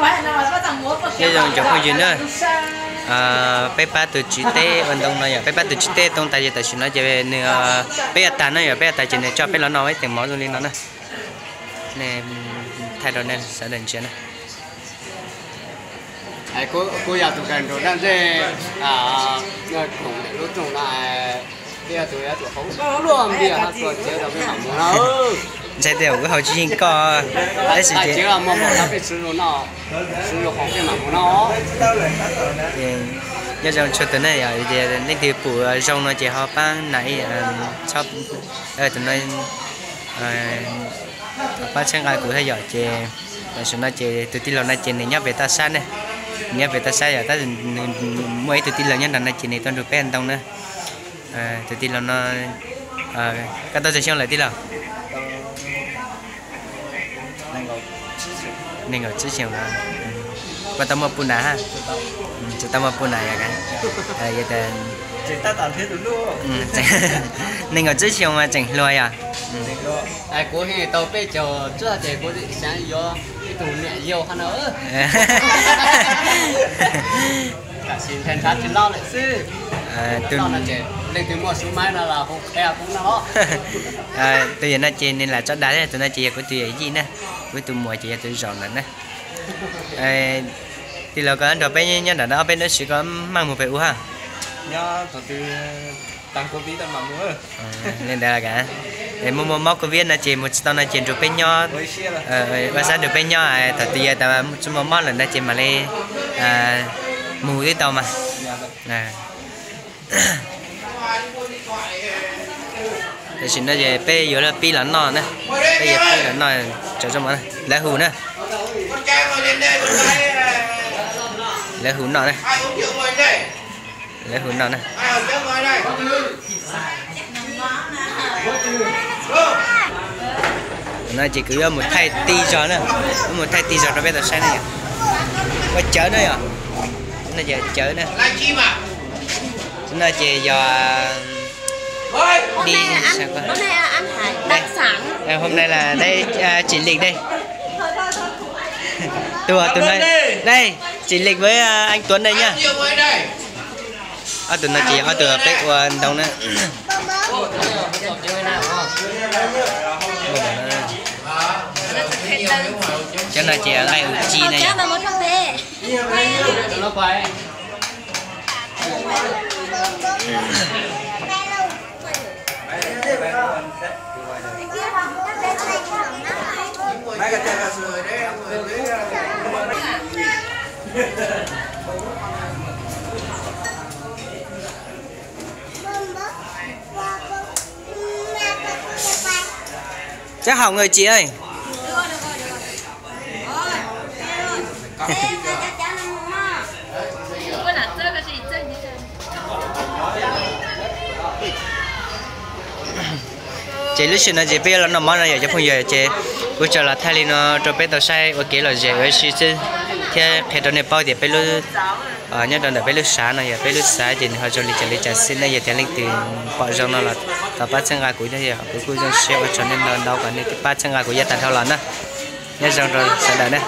Nyob zoo cov phooj ywg na, peb pab tus tswv teb ua ntoo no yog peb pab tus tswv teb toob tas ces tam sim no ces nws, peb yuav tag no yog peb yuav tag ces nws coj peb los noj ib teem mov zoo li no na. Nej thaij rau nej sawv daws ntsia na. Kuv yog tus kawg nrug dab ntsej koom lub rooj no, peb yog tus yuav tsum haus luaj npias no txog tsev rau peb mam mus no. Ntshai tej zaum kuv haus tsis yeej koj, tab sis ces nyob zoo txhua tus na, yog leej twg pum zoo no ces ho pab nas ib, tus no pab txhawb nqa kuv thiab yom. Ces tam sim no ces tus tij laug no ces nws nyob pem toj sab ne, nws nyob pem toj sab yom, tab sis nws muaj ib tug tij laug nyob nrad no ces nws tau nrug peb ntoo na. Tus tij laug no, koj tau tsawg xyoo lawm tij laug? Nees nkaum tsib xyoo lawm. Koj tau muaj puj nas hab? Tsis tau muaj puj nas yom. Nees nkaum tsib xyoo mas tseem hluas yom. Kuv tau peb caug tsuag ces kuv xaav yuav ib tug niam yau hab no. Tam sim ntshai ntshav tsis loj lawm xwb. Leej twg muaj sub maib no los hu qhia kuv no. Tus yawm no ces nws lam tso dag, tus no ces yog kuv tus yawm yij na, kuv tus muam ces yog tus zaum ntawm na. Tij laug koj nrog peb nyob nram no ob peb hnub sis koj maj mus pem ub hab? Li ntawd, es muaj muaj mob covid no ces mus tsis tau no ces nrug peb nyob, ua sab nrug peb nyob, thaum twg yog tas tsis muaj mob lawm no ces mam li mus twb tau mas. Tam sim no ces peb yuav pib los noj na, peb yuav pib los noj, lawv hu na, lawv hu noj na, lawv hu noj na. No ces kuv yuav mus thaij tij zog na, yuav mus thaij tij zog rau peb tau saib na yom. Ua cawv na yom, no ces cawv na. No ces yog đi, hôm nay là đây, chỉ lịch đây. Tua tus này đây, chỉ lịch với anh Tuấn đây nhá. Ob tug no ces ob tug peb ua ntoo na. Cov no ces nqaij ua ci na yom. Chắc hỏng rồi chị ơi. Ces lub sij hawm no ces peb yuav los noj mov no yom cov phooj ywg, ces kuv tsuas los thaij li no rau peb tau saib ua kev lom zem ua si xwb, thiab qhia rau nej paub tias peb lub, nyob rau ntawm peb lub xav no yog peb lub xav ces nws ho zoo li cas li cas xwb ne. Yog tias leej twg pom zoo no los thov pab txhawb nqa kuv thiab yom, kuv kuj zoo siab ua tsaug nej ntau ntau kom nej pab txhawb nqa kuv yav tag dhau los na. Nyob zoo rau sawv daws na.